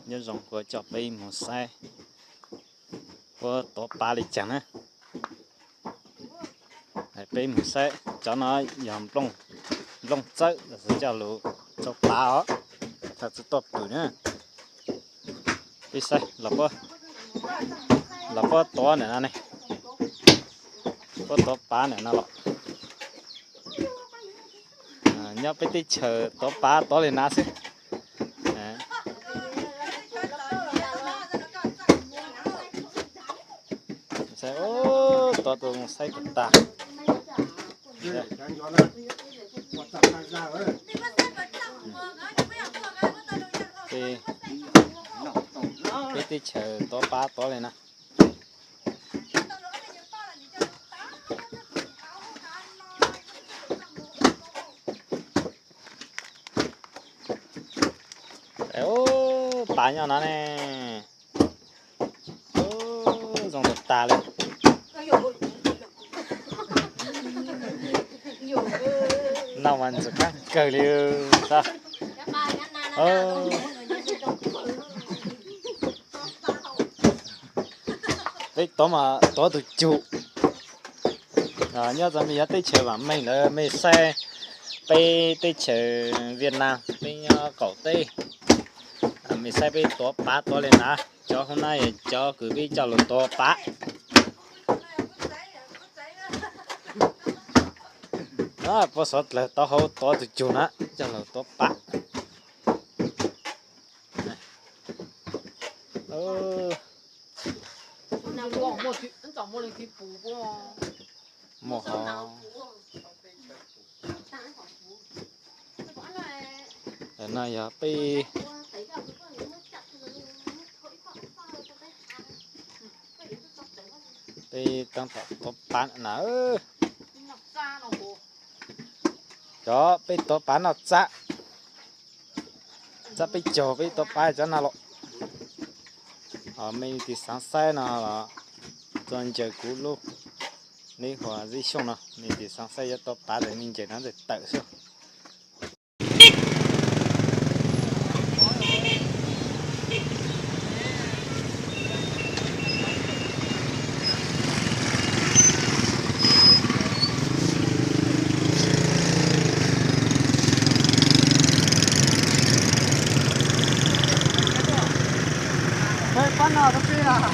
Nyob zoo, kuv coj peb mus saib puab tuav pav li caag na. Peb mus saib, cov no yog nplooj txawb, coj lug rau pav os, thaum tsi tuaj pwm na. Peb saib, los puab tuav ntawm no ne, puab tuav pav ntawm no los. Nyob peb teb chaws tuav pav tuav li na xwb. Tuav tus saib kom tag. Peb teb chaws tuav pav tuav li na. Pav nyob no ne. Zoo tag tag li. Noj mas ntxim qab kawg li. Peb tuav mas tuav tus cug. Nyob txog mej yog teb chaws vam meej lawm mej saib, peb teb chaws Viaj Nam peb nyob qaum teb, mej saib peb tuav pav tuav li na. Cov hauv na yog cov kws peb coj lug tuav pav. Puab suav dlawg tau hauv tuav tus cug na, coj lug tuav pav. Muaj hov. No yog peb, peb tab tom tuav pav na. Cov peb tuav pav noj txab, txab peb caug peb tuav pav cov no los. Mej leej twg xaav saib no los txug ncaws kuv lub, neb hu Zeb Xyooj no, mej leej twg xaav saib yuav tuav pav ces mej ncaws no ntawm tawm xwb. Pab no rau peb na.